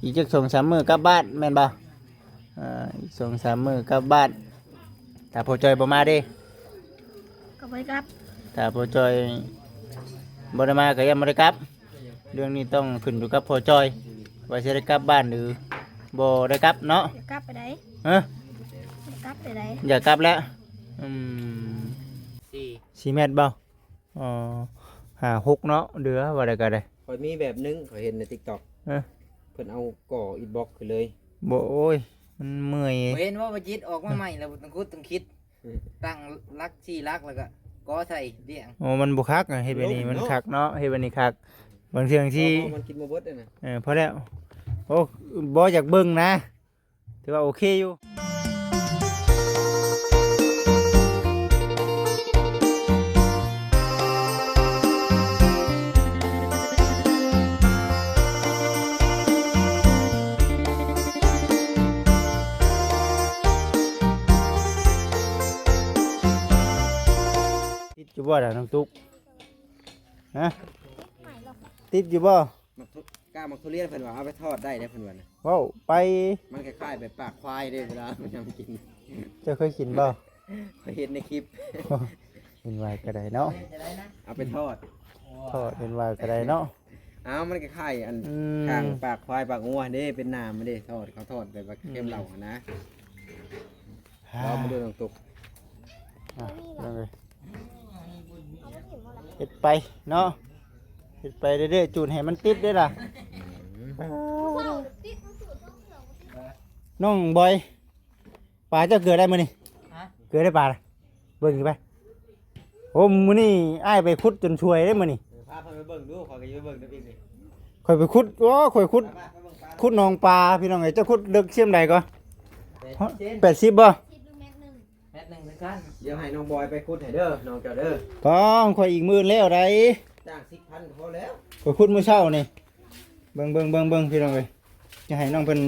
ອີກຈັກສອງສາມມື້ກັບບ້ານແມ່ນບໍ່? ເອີ ອີກສອງສາມມື້ກັບບ້ານ. ຖ້າພໍ່ຈ່ອຍບໍ່ມາເດ້? ກໍບໍ່ໄດ້ກັບ. ຖ້າພໍ່ຈ່ອຍບໍ່ໄດ້ມາກໍຍັງບໍ່ໄດ້ກັບ. ເລື່ອງນີ້ຕ້ອງຂຶ້ນຢູ່ກັບພໍ່ຈ່ອຍ ວ່າຊິໄດ້ກັບບ້ານຫຼືບໍ່ໄດ້ກັບເນາະ. ຢາກກັບໄປໃດ? ຮະ? ຢາກກັບໄປໃດ? ຢາກກັບແລ້ວ. ອືມ ສີ່ ສີ່ແມັດບໍ່? ອໍ ຫ້າຫົກເນາະ ເດືອວ່າໄດ້ກໍໄດ້. ຂ້ອຍມີແບບໜຶ່ງ ຂ້ອຍເຫັນໃນ TikTok ເອີ ເພິ່ນເອົາກໍ່ອິດບັອກຂຶ້ນເລີຍ. ບໍ່ ໂອ້ຍ ມັນເມື່ອຍ. ເຫັນວ່າປະຈິດອອກມາໃໝ່ແລ້ວ ຕ້ອງຂຸດຕ້ອງຄິດ ຕັ້ງຫຼັກສີ່ຫຼັກ ແລ້ວກໍກໍ່ໃສ່ລ້ຽງ. ໂອ້ ມັນບໍ່ຄັກອະ ເຮັດແບບນີ້ມັນຄັກເນາະ ເຮັດແບບນີ້ຄັກ. ບາງເທື່ອທີ່ ເພາະມັນກິນບໍ່ເບິດນະ. ເອີ ພໍແລ້ວ. ໂອ້ ບໍ່ ຢາກເບິ່ງນະ. ຖືວ່າໂອເຄຢູ່. ຕິດຢູ່ບໍ່ລະນ້ອງຕຸກ? ຮະ? ຕິດຢູ່ບໍ່? ໝາກທຸ ກ້າໝາກທຸລຽນເພິ່ນວ່າເອົາໄປທອດໄດ້ເດ້ເພິ່ນວ່ານະ. ເວົ້າໄປ. ມັນຄ້າຍໆແບບປາກຄວາຍເດ້ ເວລາມັນຍາມກິນ. ເຈົ້າເຄີຍກິນບໍ່? ຂ້ອຍເຫັນໃນຄລິບ. ເຫັນວ່າກໍໄດ້ເນາະ ເອົາໄປທອດ. ທອດເຫັນວ່າກໍໄດ້ເນາະ. ອ້າວ ມັນຄ້າຍໆອັນ ອືມ ຂ້າງປາກຄວາຍປາກງົວເດ້ ເປັນໜາມມັນເດ້ ທອດ ເຂົາທອດແບບວ່າ ອືມ ເຄັມເຫຼົ້າຫັ້ນນະ. ລອງມາດູນ້ອງຕຸກ. ອ່ະ ເບິ່ງເລີຍ ເຮັດໄປເນາະ ເຮັດໄປເລື້ອຍໆ ຈູດໃຫ້ມັນຕິດເດ້ລະ. ອືມ ນ້ອງບອຍ ປາເຈົ້າເກືອໄດ້ມື້ນີ້? ຮະ? ເກືອໄດ້ປານະ? ເບິ່ງຊິໄປ. ໂອ້ ມື້ນີ້ອ້າຍໄປຂຸດຈົນຊ່ວຍເດ້ມື້ນີ້. ເອີ ພາເພິ່ນໄປເບິ່ງດູ ຂ້ອຍກໍຊິໄປເບິ່ງນຳອີກນີ້. ຂ້ອຍໄປຂຸດ ໂອ້ ຂ້ອຍຂຸດ ໄປໆ ໄປເບິ່ງປາ ຂຸດໜອງປາ ພີ່ນ້ອງເອີຍ. ເຈົ້າຂຸດເລິກສ່ຳໃດກໍ? ແປດສິບ ແປດສິບບໍ່? ແມັດໜຶ່ງຄືກັນ. ດຽວໃຫ້ນ້ອງບອຍໄປຂຸດໃຫ້ເດີ ນ້ອງເຈົ້າເດີ. ຂອງຂ້ອຍອີກໝື່ນແລ້ວໃດ໋. ຈ້າງສິບພັນກໍພໍແລ້ວ. ຂ້ອຍຂຸດມື້ເຊົ້ານີ້. ເບິ່ງ ເບິ່ງ ເບິ່ງ ເບິ່ງ ພີ່ນ້ອງເອີຍ. ຈະໃຫ້ນ້ອງເພິ່ນ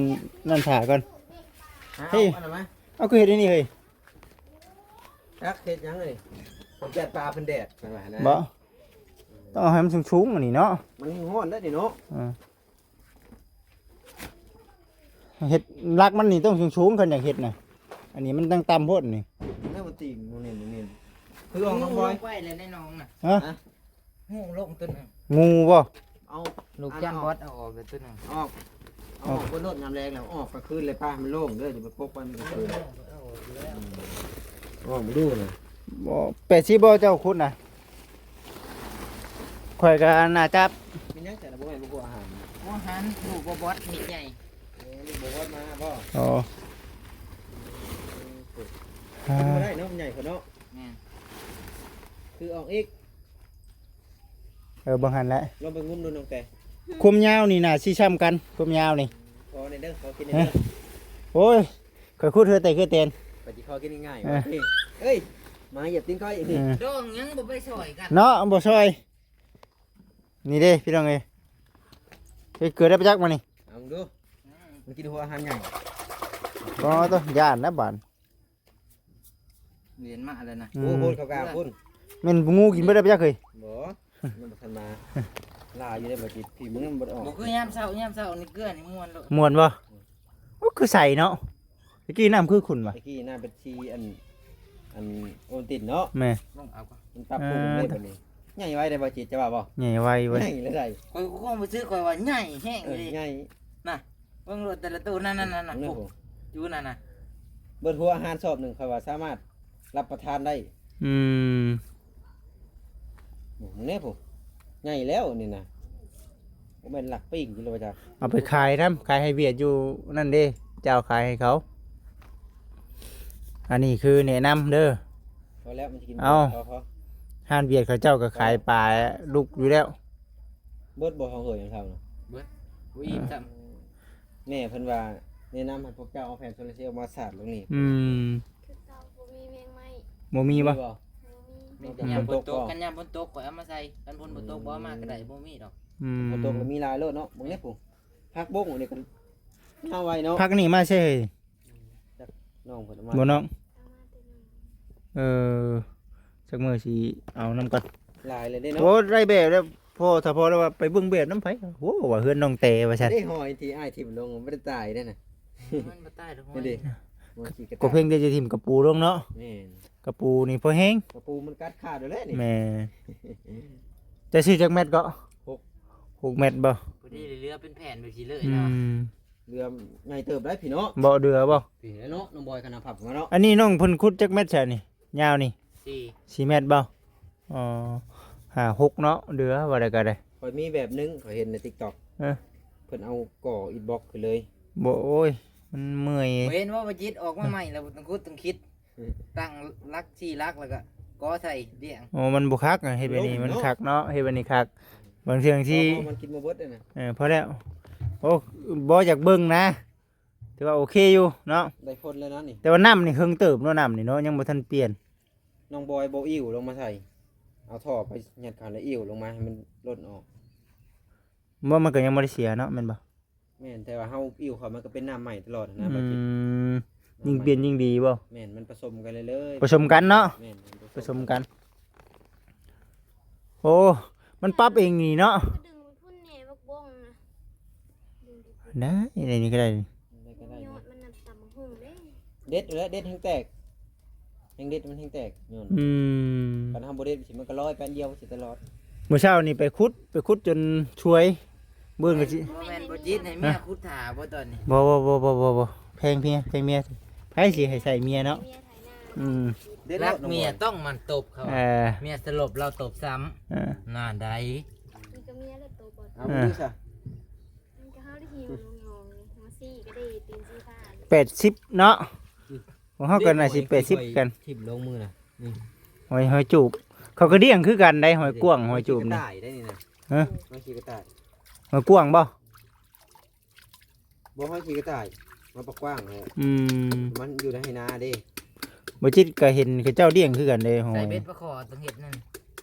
ນັ້ນຖ້າກ່ອນ. ຫາ ເຮີ້ຍ ເອົາອັນນັ້ນມາ. ເອົາ ຄືເຮັດອັນນີ້ເຮີ້ຍ? ຈັກເຮັດຫຍັງເອີຍ? ເພິ່ນແດດ ປາເພິ່ນແດດ ເພິ່ນວ່ານະ. ບໍ່? ຕ້ອງເອົາໃຫ້ມັນສູງໆ ອັນນີ້ເນາະ. ມັນແຮງຮ້ອນເດ້ນີ້ເນາະ. ເອີ. ເຮັດຫຼັກມັນນີ້ຕ້ອງສູງໆ ຄັນຢາກເຮັດນະ. ອັນນີ້ມັນຕັ້ງຕ່ຳໂພດນີ້. ແລ້ວມັນຕີງ ນີ້ ນີ້ ຄືອອກນ້ອງບອຍ ງູລົງໄປແລ້ວໃນໜອງນະ. ຮະ? ຮະ? ງູລົງຕົວໜຶ່ງ. ງູບໍ່? ເອົາ ລູກຈານບອດເອົາອອກແລ້ວຕົວໜຶ່ງ. ອອກ ເອົາອອກ ອອກ ເບິ່ງໂລດຍາມແລງແລ້ວ ອອກກາງຄືນເລີຍ ປາໃຫ້ມັນໂລ່ງເດີ ຢ່າໄປປົກໄວ້ມັນກາງຄືນ. ອອກແລ້ວ ອືມ ອອກມາດູນະ. ບໍ່ ແປດສິບບໍ່ເຈົ້າຂຸດນະ? ຂ້ອຍກໍໜ້າຈະ ແມ່ນຫຍັງຊັ້ນນະ ບໍ່ແມ່ນບໍ່ຫົວອາຫານ. ຫົວອາຫານ ລູກບໍ່ບອດ ມີດໃຫຍ່. ເອີ ລູກບໍ່ບອດມາບໍ່? ອໍ ເອີ ບໍ່ໄດ້ເນາະ ມັນໃຫຍ່ໂພດເນາະ. ແມ່ນ ຄືອອກອີກ. ເອີ ເບິ່ງຫັ້ນແຫຼະ ລອງໄປງຸ້ມດູນ້ອງແຕ. ຄວາມຍາວນີ້ໜ້າຊິຊ່ຳກັນ ຄວາມຍາວນີ້. ຂໍແດ່ເດີ ຂໍກິນແດ່ເດີ. ໂອ້ຍ ຂ້ອຍຂຸດເຮືອແຕກເຮືອແຕນ. ຂ້ອຍຊິຂໍກິນງ່າຍໆ. ເອີ ວ່າຕິ ເອີຍ ມາຢຽບຕີນຂ້ອຍ. ເອີ ດອງຍັງບໍ່ໄປຊ່ອຍກັນເນາະ ບໍ່ຊ່ອຍ. ນີ້ເດ້ພີ່ນ້ອງເອີຍ ເຮັດເກືອໄດ້ປະຈັກມານີ້. ເອົາເບິ່ງດູ ມັນກິນຫົວອາຫານຫຍັງ. ອໍ ໂຕ ຢ້ານແລ້ວບາດ. ເຫັນມາແລ້ວນະ. ອືມ ໂອ້ ພຸ້ນເຂົາກາພຸ້ນ. ແມ່ນງູກິນເບິດແລ້ວປະຈັກເຮີ້ຍ. ບໍ່ ມັນບໍ່ທັນມາ. ຫຼາຍຢູ່ເດ້ ບໍ່ຈິດ ຜີມືມັນບໍ່ອອກ. ບໍ່ຄືຍາມເຊົ້າ ຍາມເຊົ້ານີ້ເກືອນີ້ມ່ວນໂລດ. ມ່ວນບໍ່? ໂອ້ ຄືໃສເນາະ. ຕະກີ້ນ້ຳຄືຂຸ້ນຫວາ? ຕະກີ້ນ້ຳເປັນສີອັນ ອັນໂອວັນຕິນເນາະ. ແມ່ນ ລົງເອົາກ່ອນ ມັນປັບປຸງເດ້ບັດນີ້. ໃຫຍ່ໄວເດ້ບໍ່ຈິດ ຈະວ່າບໍ່? ໃຫຍ່ໄວເວີຍ ໃຫຍ່ເລີຍໃດ. ຂ້ອຍຄວາມຮູ້ສຶກຂ້ອຍວ່າໃຫຍ່ແຮງເລີຍ ເອີ ໃຫຍ່ນະ. ເບິ່ງໂລດແຕ່ລະໂຕ ນັ້ນໆໆ ໂອ້ ຢູ່ນັ້ນນະ. ເບິດຫົວອາຫານສອບໜຶ່ງ ຂ້ອຍວ່າສາມາດ ຮັບປະທານໄດ້. ອືມ ໂອ້ ນີ້ພຸ້ນ ໃຫຍ່ແລ້ວນີ້ນະ. ບໍ່ແມ່ນລັກປີ້ງກິນແລ້ວວ່າຈະ ເອົາໄປຂາຍນຳ ຂາຍໃຫ້ຫວຽດຢູ່ນັ້ນເດ້ ເຈົ້າຂາຍໃຫ້ເຂົາ. ອັນນີ້ຄືແນະນຳເດີ. ພໍແລ້ວ ມັນຈະກິນ ເອົາ ພໍ ພໍ ຮ້ານຫວຽດເຂົາເຈົ້າກໍຂາຍປາດຸກຢູ່ແລ້ວ. ເບິດບໍ່ ຂອງເຮີຍຍັງເທົ່ານະ? ເບິດ ບໍ່ອີກຊ້ຳ. ແມ່ເພິ່ນວ່າແນະນຳໃຫ້ພວກເຈົ້າເອົາແຜງໂຊລາເຊວມາສາດລົງນີ້. ອືມ ຄືເກົ່າ ບໍ່ມີແມງໄມ້. ບໍ່ມີບໍ່? ບໍ່ມີ. ມີແຕ່ຍາມຝົນຕົກ ຄັນຍາມຝົນຕົກຂ້ອຍເອົາມາໃສ່ ຄັນຝົນບໍ່ຕົກບໍ່ເອົາມາກໍໄດ້ ບໍ່ມີດອກ. ອືມ ຝົນຕົກກໍມີຫຼາຍໂລດເນາະ. ເບິ່ງແດ່ພຸ້ນ ຜັກບົ້ງນີ້ກໍຍາວໄວເນາະ. ຜັກນີ້ມາໃສເຮີ້ຍ? ຈັກນ້ອງເພິ່ນເອົາມາ ບໍ່ນ້ອງ? ເອີ ຈັກມື້ຊິເອົານຳກັນ. ຫຼາຍເລີຍເດ້ເນາະ. ໂອ້ ໄດ້ແບບແລ້ວ. ພໍ່ ຖ້າພໍ່ລາວວ່າໄປເບິ່ງແບບນຳໃຜ? ໂອ້ ວ່າເຮືອນນ້ອງແຕວ່າຊັ້ນ. ໄດ້ຫອຍທີ່ອ້າຍຖິ້ມລົງ ມັນບໍ່ໄດ້ຕາຍເດ້ນະ. ມັນບໍ່ຕາຍດອກຫອຍ. ນີ້ເດ້ ມັນຂີ້ກະຕ່າຍ. ກໍພຽງແຕ່ຈະຖິ້ມກະປູລົງເນາະ. ແມ່ນ. ກະປູນີ້ພໍແຮງ. ກະປູມັນກັດຂາດແລ້ວນີ້. ແມ່ນ. ຈະຊື້ຈັກແມັດເກາະ? ຫົກ ຫົກແມັດບໍ່? ພໍດີເຫຼືອເປັນແຜ່ນແບບຊີ້ເລີຍ. ອືມ ເຫຼືອໃຫຍ່ເຕີບໄດ໋ພີ່ເນາະ. ບໍ່ເດືອບໍ່? ພີ່ແຫຼະເນາະ ນ້ອງບອຍ ຄັນເອົາພັບມາເນາະ. ອັນນີ້ນ້ອງເພິ່ນຂຸດຈັກແມັດຊະນີ້? ຍາວນີ້ ສີ່ ສີ່ແມັດບໍ່? ອໍ ຫ້າ ຫົກເນາະ ເດືອວ່າໄດ້ກໍໄດ້. ຂ້ອຍມີແບບໜຶ່ງ ຂ້ອຍເຫັນໃນ TikTok ເອີ ເພິ່ນເອົາກໍ່ອິນບັອກຂຶ້ນເລີຍ. ບໍ່ ໂອ້ຍ ມັນເມື່ອຍ. ບໍ່ເຫັນວ່າບໍ່ຈິດອອກມາໃໝ່ແລ້ວ ຕ້ອງຂຸດຕ້ອງຄິດ ຕັ້ງຫຼັກ ສີ່ຫຼັກ ແລ້ວກໍກໍ່ໃສ່ດ່ຽງ. ໂອ້ ມັນບໍ່ຄັກ ເຮັດແບບນີ້ມັນຄັກເນາະ ເຮັດແບບນີ້ຄັກ. ບາງເທື່ອທີ່ ເພາະມັນກິນບໍ່ເບິດນະ. ເອີ ພໍແລ້ວ. ໂອ້ ບໍ່ຢາກເບິ່ງນະ. ຖືວ່າໂອເຄຢູ່ເນາະ ໄດ້ຜົນແລ້ວນະນີ້. ແຕ່ວ່ານ້ຳນີ້ເຄິ່ງເຕີບເນາະ ນ້ຳນີ້ເນາະ ຍັງບໍ່ທັນປ່ຽນ. ນ້ອງບອຍບໍ່ອິ້ວລົງມາໃສ່ ເອົາທໍ່ໄປຍັດເຂົ້າແລ້ວອິ້ວລົງມາໃຫ້ມັນຫຼົ່ນອອກ. ບໍ່ ມັນກໍຍັງບໍ່ໄດ້ເສຍເນາະ ແມ່ນບໍ່? ແມ່ນ ແຕ່ວ່າເຮົາອິ້ວເຂົ້າມັນກໍເປັນນ້ຳໃໝ່ຕະຫຼອດນະ. ອືມ ບາດນີ້ ຍິ່ງປ່ຽນຍິ່ງດີບໍ່? ແມ່ນ ມັນປະສົມກັນເລີຍໆ. ປະສົມກັນເນາະ. ແມ່ນ ປະສົມກັນ. ໂອ້ ມັນປັບເອງນີ້ເນາະ. ກໍດຶງໄປພຸ້ນແດ່ ບັກບົ້ງນະ ດຶງໄປພຸ້ນ. ໄດ້ ໄດ້ນີ້ກໍໄດ້ນີ້ ໄດ້ກໍໄດ້. ຍອດມັນນະຕຳບັກຫຸ່ງເດ້. ເດັດແລ້ວ ເດັດແຮງແຕກ ແຮງເດັດມັນແຮງແຕກ. ອືມ ຄັນເຮົາບໍ່ເດັດ ມັນກໍລອຍໄປອັນດຽວຊິຕະຫຼອດ. ມື້ເຊົ້ານີ້ໄປຂຸດ ໄປຂຸດຈົນຊ່ວຍ ເບິ່ງກໍຊິ ບໍ່ແມ່ນບໍ່ຈິດໃຫ້ເມຍຂຸດຖ້າບໍ່ຕອນນີ້? ບໍ່ ບໍ່ ບໍ່ ບໍ່ ບໍ່ ບໍ່ ແພງເມຍ ແພງເມຍ ໃຜຊິໃຫ້ໃຊ້ເມຍເນາະ. ເມຍໄຖນາ. ອືມ ເດັດແລ້ວ ລັກເມຍຕ້ອງໝັ່ນຕົບເຂົາ. ເອີ ເມຍສະຫຼົບລາວຕົບຊ້ຳ. ເອີ ນັ້ນໃດ. ມີກໍເມຍແລ້ວຕົບບໍ່? ເອົາ ເອີ ໄປດູຊະ. ມັນກໍເຮົາໄດ້ຫິວລົງຍອງ ຫົວສີ່ກໍໄດ້ຕີນຊີ້ຟ້າ. ແປດສິບເນາະ. ຂອງເຮົາກໍໜ້າຊິແປດສິບຄືກັນ. ຖິ້ມລົງມືນະ ນີ້ ຫອຍ ຫອຍຈູບ ເຂົາກໍລ້ຽງຄືກັນໄດ໋ ຫອຍກວ້າງ ຫອຍຈູບນີ້. ຕາຍໄດ້ນີ້ນະ. ຮະ? ຫອຍຂີ້ກະຕ່າຍ. ຫອຍກວ້າງບໍ່? ບໍ່ ຫອຍຂີ້ກະຕ່າຍ ມັນປາກກວ້າງແຫຼະ. ອືມ ມັນຢູ່ໃນໄຮ່ນາເດ້. ບໍ່ຈິດກໍເຫັນເຂົາເຈົ້າລ້ຽງຄືກັນເດ້ ຫອຍ. ໃສ່ເບັດປາຄໍຕ້ອງເຮັດນັ້ນ.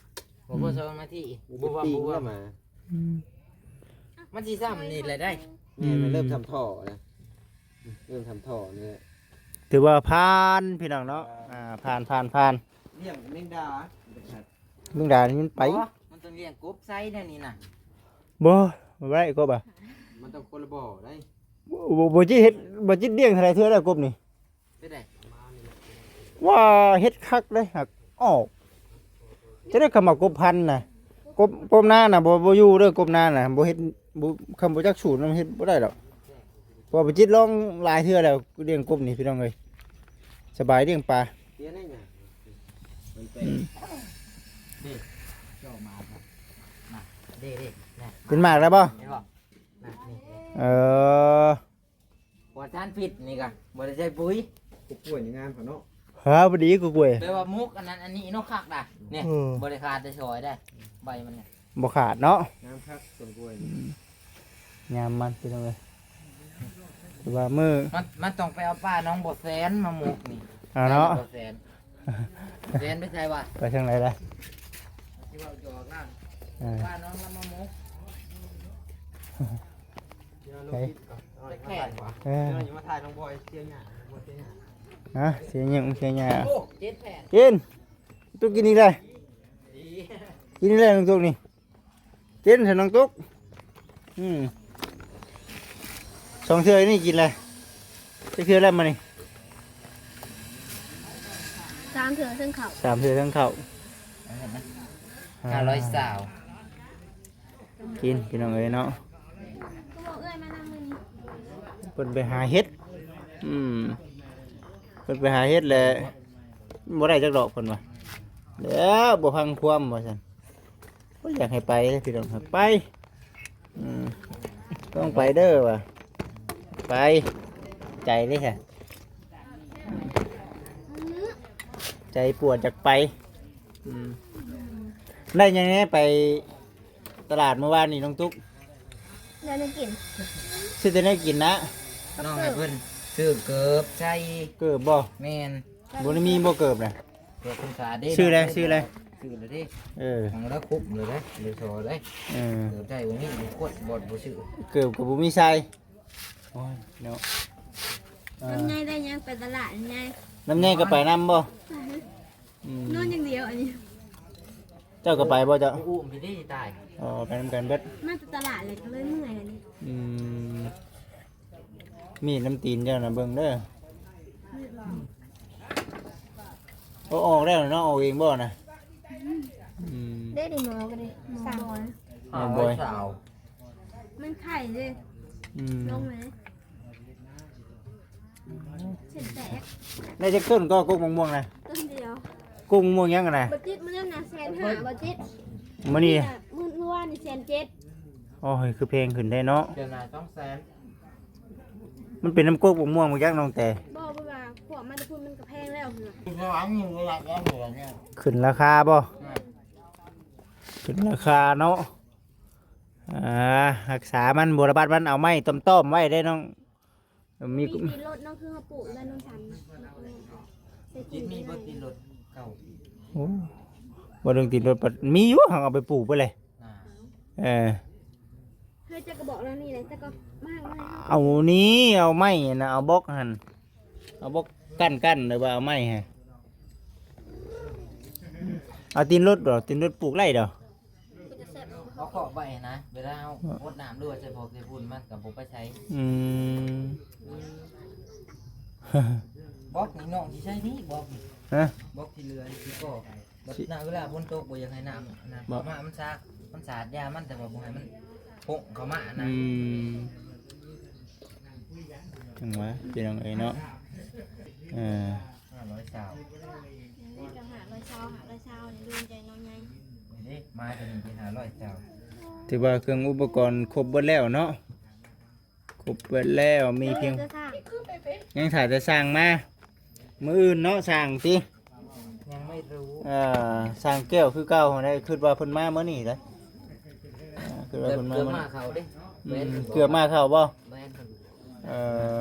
ບໍ່ພໍສອງນາທີ ບໍ່ວ່າ ບໍ່ວ່າ ອືມ ມັນຊິຊ້ຳນີ້ແຫຼະໄດ໋. ແມ່ນ ມັນເລີ່ມ ອືມ ຊ້ຳທໍ່ແລ້ວ ເລີ່ມຊ້ຳທໍ່ນີ້ແຫຼະ. ຖືວ່າຜ່ານພີ່ນ້ອງເນາະ. ອ່າ ຜ່ານ ຜ່ານ ຜ່ານ. ລ້ຽງແມງດາ ແມງດານີ້ມັນໄປ. ບໍ່ ມັນຕ້ອງລ້ຽງກົບໃສ່ແນວນີ້ນະ. ບໍ່ ບໍ່ໄດ້ກົບອະ ມັນຕ້ອງຄົນລະບໍ່ໄດ້. ບໍ່ ບໍ່ ບໍ່ຈິດເຮັດ ບໍ່ຈິດລ້ຽງເທົ່າໃດເທື່ອແລ້ວກົບນີ້. ເຮັດໃດ? ວ່າເຮັດຄັກເດ້ ຫາກອອກ. ຈະໄດ້ຄຳວ່າກົບພັນນະ ກົບ ກົບນານະ ບໍ່ ບໍ່ຢູ່ເດີ ກົບນານະ ບໍ່ເຮັດ ບໍ່ ຄຳບໍ່ຈັກສູດນຳ ເຮັດບໍ່ໄດ້ດອກ. ເພາະວ່າໄປຈິດລອງຫຼາຍເທື່ອແລ້ວ ລ້ຽງກົບນີ້ພີ່ນ້ອງເອີຍ ສະບາຍລ້ຽງປາ. ເສຍໃນຫຍັງ? ມັນເປັນ ອືມ ເດ້ ເຈົ້າມາ ນະ ເດ້ ເດ້ ນະ ເປັນໝາກແລ້ວບໍ່? ເຫັນບໍ່? ນະ ນີ້ ເອີ ປອດສານພິດນີ້ກະບໍ່ໄດ້ໃສ່ປຸ໋ຍ. ກົບກ້ວຍນີ້ງາມຂະເນາະ. ຫາ ພໍດີກົບກ້ວຍ ແປວ່າໝົກອັນນັ້ນອັນນີ້ເນາະ ຄັກດາ ນີ້ ເອີ ບໍ່ໄດ້ຂາດໄດ້ຊອຍໄດ໋ ໃບມັນນີ້ ບໍ່ຂາດເນາະ. ງາມຄັກຕົ້ນກ້ວຍນີ້ ອືມ ຍາມມັນພີ່ນ້ອງເອີຍ ແຕ່ວ່າມື້ ມັນ ມັນຕ້ອງໄປເອົາປາໜອງບໍ່ແສນມາໝົກນີ້. ເອົາເນາະ ປາໜອງບໍ່ແສນ ແສນໄປໃສວະ? ໄປທາງໃດລະ? ຊິເວົ້າຫຍອກນະ ເອີ ປາໜອງລະມາໝົກ. ເອີ ມາຖ່າຍນ້ອງບອຍເສຍຫຍ້າ ບໍ່ເສຍຫຍ້າ. ຮະ? ເສຍຫຍ້າ ເສຍຫຍ້າ. ໂອ້ ເຈັດແຜ່ນ ກິນ ຕຸກກິນອີກແລ້ວ ກິນອີກແລ້ວ ຕຸກນີ້ ກິນຊະ ນ້ອງຕຸກ. ອືມ ສອງເທື່ອນີ້ກິນແລ້ວ ຈັກເທື່ອແລ້ວມື້ນີ້? ສາມເທື່ອເທິງເຂົ້າ ສາມເທື່ອເທິງເຂົ້າ. ຫ້າຮ້ອຍຊາວ ກິນພີ່ນ້ອງເອີຍເນາະ. ເພິ່ນໄປຫາເຫັດ ອືມ ເພິ່ນໄປຫາເຫັດແຫຼະ ບໍ່ໄດ້ຈັກດອກເພິ່ນວ່າ ແລ້ວບໍ່ຟັງຄວາມວ່າຊັ້ນ. ໂອ້ຍ ຢາກໃຫ້ໄປເດ້ພີ່ນ້ອງ ໃຫ້ໄປ ອືມ ຕ້ອງໄປເດີວ່າ ໄປ ໃຈເດ້ ໃຈປວດຢາກໄປ. ອືມ ໄດ້ຫຍັງແດ່ໄປຕະຫຼາດມື້ວານນີ້ນ້ອງຕຸກ? ໄດ້ແນວກິນ ຊື້ແຕ່ແນວກິນນະ. ນ້ອງໃຫ້ເພິ່ນຊື້ເກີບໃສ່ ເກີບບໍ່? ແມ່ນ. ບໍ່ໄດ້ມີບໍ່ເກີບນະ? ເກີບພັນສາເດ້ ຊື້ແລ້ວ ຊື້ແລ້ວ ຊື້ແລ້ວເດ້. ເອີ ຂອງລາວຄຸບເລີຍເດ້ ເລີຍຊອເດ້. ເອີ ເກີບໃສ່ບໍ່ມີ ບໍ່ຄວດ ບໍ່ ບໍ່ຊື້ ເກີບກໍບໍ່ມີໃສ່. ໂອ້ຍເນາະ ເອີ ນ້ອງໃຫຍ່ໄດ້ຫຍັງໄປຕະຫຼາດນ້ອງໃຫຍ່? ນ້ອງໃຫຍ່ກໍໄປນຳບໍ່? ອືມ ນອນຢ່າງດຽວອັນນີ້. ເຈົ້າກໍໄປບໍ່ເຈົ້າ? ໄປອຸ້ມພີ້ເດ້ຕາຍ. ອໍ ໄປນຳກັນເບິດ. ມາແຕ່ຕະຫຼາດແລ້ວກໍເລີຍເມື່ອຍອັນນີ້. ອືມ ມີດນຳຕີນເຈົ້ານະເບິ່ງເດີ. ໂອ້ ອອກແລ້ວເນາະ ອອກເອງບໍ່ນະ? ອືມ ເດ້ນີ້ໝໍກໍເດ້ ໝໍບອຍ. ໝໍບອຍ ມັນໄຂ້ເດ້. ອືມ ລົງເລີຍ. ເສັ້ນແຕກ. ໄດ້ຈັກຕົ້ນກໍກົກມະມ່ວງນະ? ຕົ້ນດຽວ. ກົກມະມ່ວງຫຍັງຫັ້ນນະ? ບໍ່ຈິດ ມື້ນັ້ນນະແສນຫ້າ ບໍ່ຈິດ. ມື້ນີ້ ມື້ ມື້ວານນີ້ແສນເຈັດ. ໂອ້ຍ ຄືແພງຂຶ້ນແທ້ເນາະ. ເດືອນລະສອງແສນ. ມັນເປັນນຳກົກມະມ່ວງບໍ່ຈັກນ້ອງແຕ? ບໍ່ ເພາະວ່າພວກມັນແຕ່ພຸ້ນມັນກໍແພງແລ້ວ. ຂຶ້ນລາຄາບໍ່? ແມ່ນ. ຂຶ້ນລາຄາເນາະ. ອ່າ ຮັກສາມັນ ບົວລະບັດມັນ ເອົາໄມ້ຕ້ອມໆໄວ້ເດ້ນ້ອງ. ມີ ມີຕີນລົດເນາະ ຄືເຮົາປູກຢູ່ບ້ານໂນນສັນ. ໃສ່ ຕິດ ມີບໍ່ຕີນລົດເກົ່າ? ໂອ້ ບໍ່ເຖິງຕີນລົດ ປະ ມີຢູ່ ເຮົາເອົາໄປປູກໄປເລີຍ. ອ່າ ເອີ ເຮີ້ຍ ເຈົ້າກໍບອກແລ້ວນີ້ແຫຼະ ເຈົ້າກໍມາເອົານີ້ ເອົາໄມ້ນະ ເອົາບລັອກຫັ້ນ ເອົາບລັອກກັ້ນໆ ຫຼືວ່າເອົາໄມ້ຫັ້ນ ເອົາຕີນລົດດອກ ຕີນລົດປູກໄດ້ດອກ. ເອົາຂອບໄວ້ນະ ເວລາເຮົາຫົດນ້ຳ ຫຼືວ່າໃສ່ພອກໃສ່ຝຸ່ນ ມັນກໍບໍ່ໄປໃສ. ອືມ ບລັອກນີ້ນ້ອງຊິໃຊ້ນີ້ ບລັອກນີ້. ຮະ? ບລັອກທີ່ເຫຼືອນີ້ຊິກໍ ບັດ ຊິ ນະ ເວລາຝົນຕົກບໍ່ຢາກໃຫ້ນ້ຳນະ ບໍ່ ເຂົ້າມາ ມັນສາ ມັນສາດຢາມັນ ແຕ່ວ່າບໍ່ໃຫ້ມັນປົກເຂົ້າມານະ. ອືມ ຈັ່ງຫວະ ພີ່ນ້ອງເອີຍເນາະ. ເອີ ຫ້າຮ້ອຍຊາວ ຫ້າຮ້ອຍຊາວ ຫ້າຮ້ອຍຊາວນີ້ ລືມໃຈນ້ອງໃຫຍ່. ນີ້ເດ້ ມາຕົວນີ້ເປັນຫ້າຮ້ອຍຊາວ. ຖືວ່າເຄື່ອງອຸປະກອນຄົບເບິດແລ້ວເນາະ. ຄົບເບິດແລ້ວ ມີພຽງ ຍັງຖ້າແຕ່ຊ່າງມາ ມື້ອື່ນເນາະ ຊ່າງຕິ. ຍັງໄມ່ຮູ້ ເອີ ຊ່າງແກ້ວຄືເກົ່າຫັ້ນແຫຼະ ຄິດວ່າເພິ່ນມາມື້ນີ້ເດ້. ເອີ ຄິດວ່າເພິ່ນມາ ເກືອບ ເກືອບມາເຂົ້າເດ້. ອືມ ແມ່ນ ເກືອບມາເຂົ້າບໍ່? ແມ່ນ. ເອີ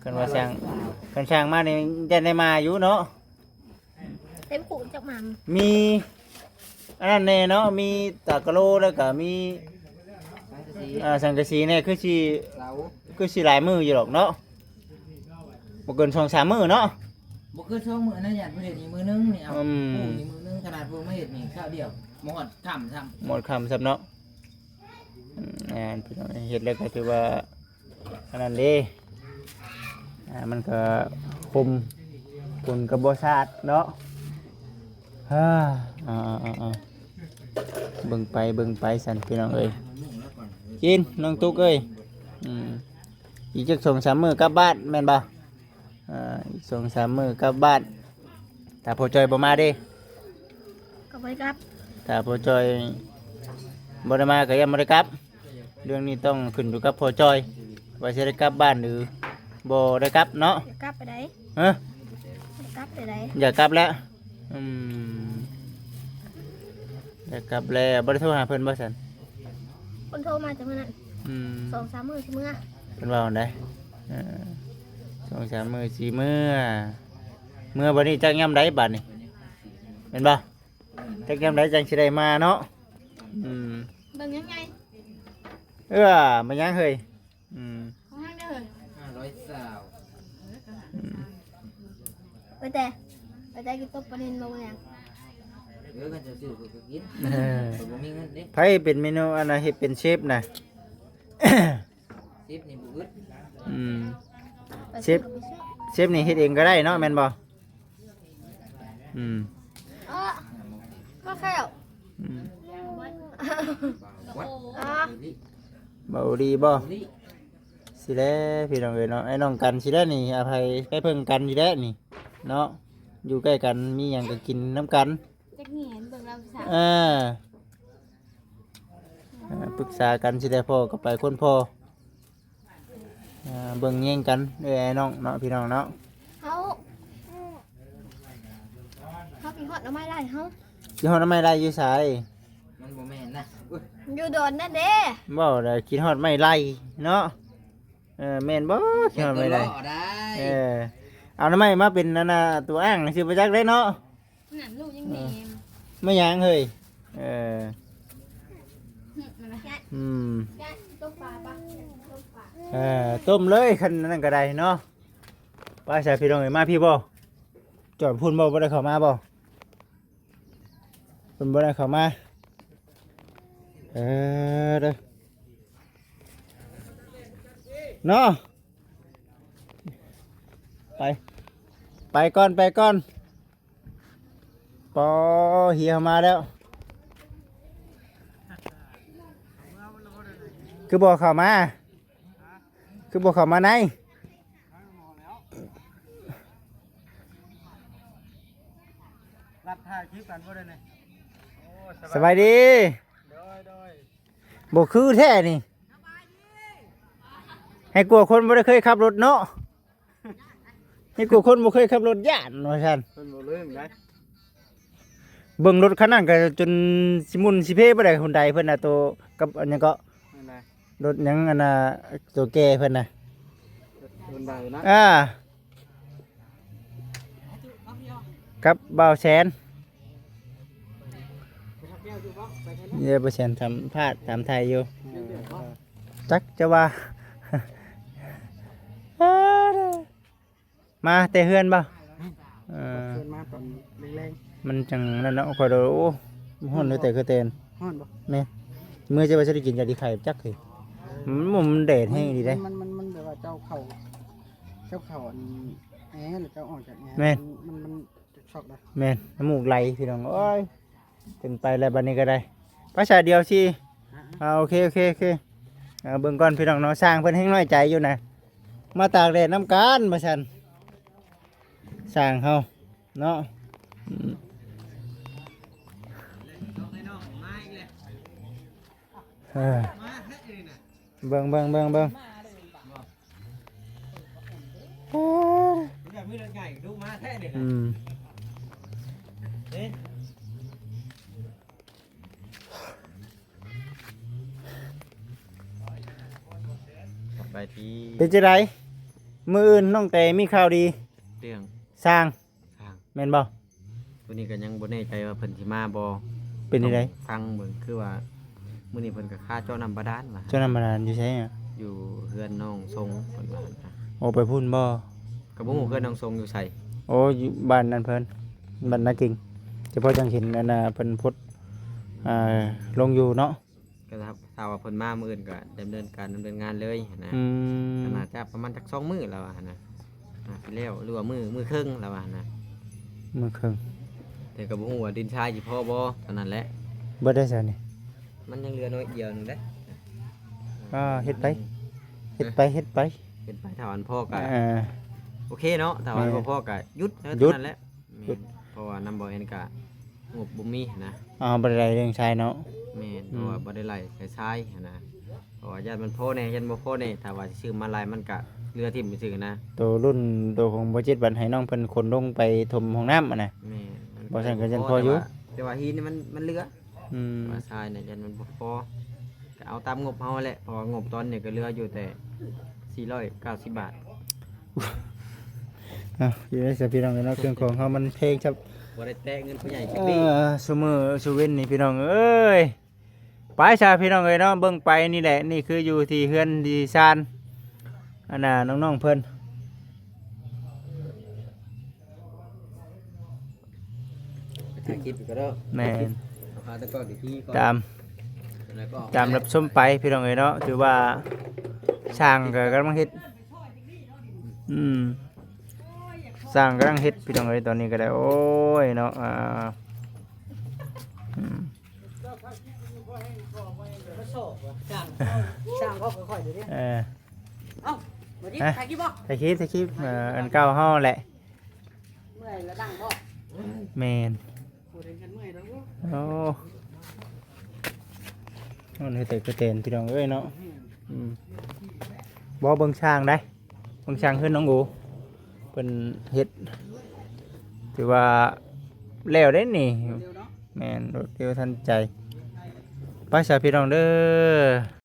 ຄັນວ່າຊ່າງ ຄັນຊ່າງມານີ້ ຢ້ານໄດ້ມາຢູ່ເນາະ. ເຕັມຄຸກຈັກໝ່ຳ ມີອັນນັ້ນແດ່ເນາະ ມີຕາກະໂລ ແລ້ວກະມີ ສັງກະສີ ອ່າ ສັງກະສີແດ່ ຄືຊິ ເສົາ ຄືຊິຫຼາຍມື້ຢູ່ດອກເນາະ ບໍ່ເກີນສອງສາມມື້ເນາະ. ບໍ່ເກີນສອງມື້ນະ ຢ້ານເພິ່ນເຮັດອີກມື້ໜຶ່ງນີ້ ເອົາ ອືມ ປູກອີກມື້ໜຶ່ງ ຂະໜາດເພິ່ນມາເຮັດນີ້ຄາວດຽວ ບໍ່ຮອດຄ່ຳຊ້ຳ ບໍ່ຮອດຄ່ຳຊ້ຳເນາະ. ອືມ ອ່າ ພີ່ນ້ອງເຮັດແລ້ວກໍຖືວ່າ ອັນນັ້ນເດ້ ອ່າ ມັນກໍຄົມ ຄົນກໍບໍ່ສາດເນາະ. ເອີ ເອົາໆໆ ເບິ່ງໄປເບິ່ງໄປຊັ້ນ ພີ່ນ້ອງເອີຍ. ກິນ ນ້ອງຕຸກເອີຍ. ອືມ ອີກຈັກສອງສາມມື້ກັບບ້ານແມ່ນບໍ່? ອ່າ ອີກສອງສາມມື້ກັບບ້ານ ຖ້າພໍ່ຈ້ອຍບໍ່ມາເດ້. ກໍບໍ່ໄດ້ກັບ ຖ້າພໍ່ຈ້ອຍບໍ່ໄດ້ມາກໍຍັງບໍ່ໄດ້ກັບ. ເລື່ອງນີ້ຕ້ອງຂຶ້ນຢູ່ກັບພໍ່ຈ້ອຍ ວ່າຊິໄດ້ກັບບ້ານຫຼືບໍ່ໄດ້ກັບເນາະ. ຢາກກັບໄປໃດ? ຮະ? ຢາກກັບໄປໃດ? ຢາກກັບແລ້ວ. ອືມ ຢາກກັບແລ້ວ. ບໍ່ໄດ້ໂທຫາເພິ່ນບໍ່ຊັ້ນ? ເພິ່ນໂທມາແຕ່ມື້ນັ້ນ. ອືມ ສອງສາມມື້ຊິເມືອ. ເພິ່ນເວົ້າໃດ? ເອີ ສອງສາມມື້ຊິເມືອ. ເມືອບັດນີ້ຈັກຍາມໃດບັດນີ້ ແມ່ນບໍ່? ຈັກຍາມໃດຈັ່ງຊິໄດ້ມາເນາະ. ອືມ ເບິ່ງຍັງໄງ? ເອີ ມາຍັງເຮີ້ຍ? ອືມ ຂອງຫັ້ນເດີ ຫ້າຮ້ອຍຊາວ. ອືມ ໄປແຕ່ ໄປແຕ່ກິນຕົບປານິນບໍ່? ບໍ່ຫຍັງ ເອີ ຄັນເຈົ້າຊື້ຂ້ອຍກໍກິນ. ເອີ ຂ້ອຍບໍ່ມີເງິນເດ້. ໃຜເປັນເມນູອັນນ່າ ເຮັດເປັນເຊຟນະ? ເຊຟນີ້ບໍ່ອຶດ. ອືມ ເຊຟ ເຊຟນີ້ເຮັດເອງກໍໄດ້ເນາະ ແມ່ນບໍ່? ອືມ ເອີ ມາແລ້ວ. ອືມ ວັດ ເອົາດີບໍ່? ຊິແລ້ວ ພີ່ນ້ອງເອີຍເນາະ. ໄອ້ນ້ອງກັນຊິແລ້ວນີ້ ອາໄພ ໄປເພິ່ງກັນຊິແລ້ວນີ້ເນາະ. ຢູ່ໃກ້ກັນ ມີຫຍັງກໍກິນນຳກັນ. ຈັກແຫງເບິ່ງລາວສາ ເອີ ເອີ ປຶກສາກັນຊິໄດ້ພໍ້ກໍໄປຄົນພໍ້ ເອີ ເບິ່ງແຍງກັນເອື້ອຍອ້າຍນ້ອງເນາະ ພີ່ນ້ອງເນາະ. ເຮົາ ເຮົາກິນຮອດໜໍ່ໄມ້ໄລ່ ເຮົາ ກິນຮອດໜໍ່ໄມ້ໄລ່ຢູ່ໃສ? ມັນບໍ່ແມ່ນນະ ຢູ່ດອນນັ້ນເດ້. ເວົ້າໄດ້ ກິນຮອດໄມ້ໄລ່ເນາະ. ເອີ ແມ່ນບໍ່? ກິນຮອດໄມ້ໄລ່ ເອີ ເອົາໜໍ່ໄມ້ມາເປັນອັນນ່າ ຕົວອ້າງຊື່ບໍ່ຈັກເດ້ເນາະ. ນັ້ນລູກຍັງແນມ ມາຫຍັງເຮີ້ຍ? ເອີ ອືມ ຕົ້ມປາປະ ຕົ້ມປາ ເອີ ຕົ້ມເລີຍ ຄັນນັ້ນກໍໄດ້ເນາະ. ໄປຊະ ພີ່ນ້ອງເອີຍ ມາພີ້ບໍ່? ຈອດພຸ້ນບໍ່? ບໍ່ໄດ້ເຂົ້າມາບໍ່? ເພິ່ນບໍ່ໄດ້ເຂົ້າມາ ເອີ ເດີ ເນາະ ໄປ ໄປກ່ອນ ໄປກ່ອນ. ປໍ ເຮຍເຮົາມາແລ້ວ ຄືບໍ່ເຂົ້າມາ ຄືບໍ່ເຂົ້າມາໃນ ລັດຖ່າຍຄລິບກັນບໍ່ໄດ້ນີ້ ໂອ້ ສະບາຍດີ ສະບາຍດີ ໂດຍ ໂດຍ ບໍ່ຄືແທ້ນີ້ ໃຫ້ກວດຄົນບໍ່ໄດ້ເຄີຍຂັບລົດເນາະ. ໃຫ້ກວດຄົນບໍ່ເຄີຍຂັບລົດຢ້ານວ່າຊັ້ນ ເພິ່ນບໍ່ລືມໄດ ເບິ່ງລົດຄັນນັ້ນກໍຈົນຊິໝຸ່ນຊິເພບໍ່ໄດ້ ຮຸນໄດເພິ່ນນະ ໂຕກັບອັນຫຍັງເກາະ ຮຸນໄດ ລົດຫຍັງອັນນ່າ ໂຕແກ່ເພິ່ນນະ ຮຸນໄດນະ ອ່າ ກັບບ່າວແສນ ເອີ ບ່າວແສນສຳພາດຖາມໄຖ່ຢູ່ ຈັກຈະວ່າ ມາແຕ່ເຮືອນບໍ່? ເອີ ເພິ່ນມາຕອນແລງໆ ມັນຈັ່ງນັ້ນເນາະ ຂ້ອຍໂດ ໂອ້ ຮ້ອນເຫຼືອແຕ່ກະແຕນ ຮ້ອນບໍ່? ແມ່ນ ເມື່ອຈະວ່າຊິໄດ້ກິນຢາດີໄຂ່ຈັກເຮີຍ ມັນ ມັນແດດແຮງອີ່ຫຼີເດ້ ມັນ ມັນ ມັນແບບວ່າເຈົ້າເຂົ້າ ເຈົ້າເຂົ້າອັນແອ ແລ້ວເຈົ້າອອກຈາກແອ ແມ່ນ ມັນ ມັນ ມັນຈະຊັອກໄດ໋ ແມ່ນ ນ້ຳມູກໄຫຼພີ່ນ້ອງເອີຍ. ເປັນໄປແລ້ວບັດນີ້ກໍໄດ້ ພາສາດຽວຊິ ອ່າ ໂອເຄ ໂອເຄ ໂອເຄ ເອົາເບິ່ງກ່ອນພີ່ນ້ອງເນາະ ຊ່າງເພິ່ນແຮ່ງນ້ອຍໃຈຢູ່ນະ ມາຕາກແດດນຳກັນວ່າຊັ້ນ ຊ່າງເຮົາເນາະ ອືມ ເອີ ເບິ່ງ ເບິ່ງ ເບິ່ງ ເບິ່ງ ເອີ ມີລົດໃຫຍ່ດຸມາແທ້ນີ້ນະ ອືມ ເດ້ ສະບາຍດີ ເປັນຈັ່ງໃດ? ມື້ອື່ນນ້ອງແຕມີຂ່າວດີ ເລື່ອງ ສ້າງ ສ້າງ ແມ່ນບໍ່? ໂຕນີ້ກໍຍັງບໍ່ແນ່ໃຈວ່າເພິ່ນຊິມາບໍ່ ເປັນຈັ່ງໃດ? ຕ້ອງຟັງເບິ່ງ ຄືວ່າມື້ນີ້ເພິ່ນກໍຄາເຈາະນ້ຳບາດານວ່າ ເຈາະນ້ຳບາດານຢູ່ໃສອະ? ຢູ່ເຮືອນນ້ອງຊົງເພິ່ນວ່ານະ ໂອ້ ໄປພຸ້ນບໍ່? ກໍບໍ່ຮູ້ເຮືອນນ້ອງຊົງຢູ່ໃສ ໂອ້ ຢູ່ບ້ານນັ້ນເພິ່ນ ບ້ານນາກິ່ງ ຈະພໍຈັ່ງເຫັນອັນນ່າ ເພິ່ນໂພສ ອ່າ ລົງຢູ່ເນາະ ກໍຖ້າ ຖ້າວ່າເພິ່ນມາມື້ອື່ນກໍດຳເນີນການດຳເນີນງານເລີຍຫັ້ນນະ ອືມ ກໍໜ້າຈະປະມານຈັກສອງມື້ແລ້ວຫັ້ນນະ ອາດຊິແລ້ວ ຫຼືວ່າມື້ ມື້ເຄິ່ງແລ້ວຫັ້ນນະ ມື້ເຄິ່ງ ແຕ່ກໍບໍ່ຮູ້ວ່າດິນຊາຍຊິພໍບໍ່ ເທົ່ານັ້ນແຫຼະ ເບິດໄດ້ຊະນີ້ ມັນຍັງເຫຼືອໜ້ອຍດຽວໜຶ່ງເດ້ ອ່າ ເຮັດໄປ ອືມ ເຮັດໄປ ເຮັດໄປ ເຮັດໄປ ຖ້າວ່າມັນພໍກໍ ເອີ ໂອເຄເນາະ ຖ້າວ່າມັນ ແມ່ນ ບໍ່ພໍກໍຢຸດ ຢຸດ ເທົ່ານັ້ນແຫຼະ. ແມ່ນ ຢຸດ ເພາະວ່ານຳບໍ່ແອນກະງົບບໍ່ມີນະ ເອົາ ບໍ່ໄດ້ໄລ່ເລື່ອງຊາຍເນາະ ແມ່ນ ອືມ ເພາະວ່າບໍ່ໄດ້ໄລ່ຊາຍຫັ້ນນະ ເພາະວ່າຢ້ານມັນພໍແດ່ ຢ້ານບໍ່ພໍແດ່ ຖ້າວ່າຊິຊື້ມາຫຼາຍມັນກະເຫຼືອຖິ້ມຊື່ໆນະ ໂຕລຸ້ນໂຕຂອງບໍ່ຈິດບັດໃຫ້ນ້ອງເພິ່ນຂົນລົງໄປຖົມຫ້ອງນ້ຳຫັ້ນນະ ແມ່ນ ບໍ່ຊັ້ນກໍຍັງພໍຢູ່ ແຕ່ວ່າ ແຕ່ວ່າຫີນນີ້ມັນ ມັນເຫຼືອ ອືມ ວ່າຊາຍນີ້ຢ້ານມັນບໍ່ພໍ ກໍເອົາຕາມງົບເຮົາແຫຼະ ເພາະວ່າງົບຕອນນີ້ກໍເຫຼືອຢູ່ແຕ່ສີ່ຮ້ອຍເກົ້າສິບບາດ ເອົາ ຢູ່ໃນສະ ພີ່ນ້ອງເອີຍເນາະ ເຄື່ອງຂອງເຮົາມັນແພງຄັບ ບໍ່ໄດ້ແຕະເງິນຜູ້ໃຫຍ່ຈັກ ເອີ ປີ ຊຸມື້ຊຸເວັນນີ້ພີ່ນ້ອງເອີຍ ໄປຊະພີ່ນ້ອງເອີຍເນາະ ເບິ່ງໄປນີ້ແຫຼະ ນີ້ຄືຢູ່ທີ່ເຮືອນທີ່ຊານ ອັນນ່າ ນ້ອງໆເພິ່ນ ໄປຖ່າຍຄລິບຢູ່ກໍໄດ້ ແມ່ນ ເອົາຂາຕະກ້ອງດີໆກ່ອນ ຕາມ ແລ້ວກໍ ຕາມຮັບຊົມໄປພີ່ນ້ອງເອີຍເນາະ ຖືວ່າຊ່າງກໍກຳລັງເຮັດ ອືມ ຊ່າງກຳລັງເຮັດພີ່ນ້ອງເອີຍ ຕອນນີ້ກໍໄດ້ ໂອ້ຍເນາະ ອ່າ ອືມ ຊ່າງ ຊ່າງກໍຄ່ອຍໆເດີ ເອີ ເອົ້າ ມາດິ ຮະ ຖ່າຍຄລິບບໍ່? ຖ່າຍຄລິບ ຖ່າຍຄລິບ ເອີ ອັນເກົ່າເຮົາແຫຼະ ເມື່ອຍລະດັງບໍ່? ແມ່ນ ບໍ່ໄດ້ກັນເມື່ອຍດອກ ໂອ້ ມັນເຮັດແຕ່ກະແຕນພີ່ນ້ອງເອີຍເນາະ ອືມ ບໍ່ ເບິ່ງຊ່າງໄດ໋ ເບິ່ງຊ່າງເຮືອນນ້ອງໂອ ເພິ່ນເຮັດ ຖືວ່າແລ້ວເດ້ນີ້ ເລັວເນາະ ແມ່ນ ລວດເລັວທັນໃຈ ໄປຊະພີ່ນ້ອງເດີ.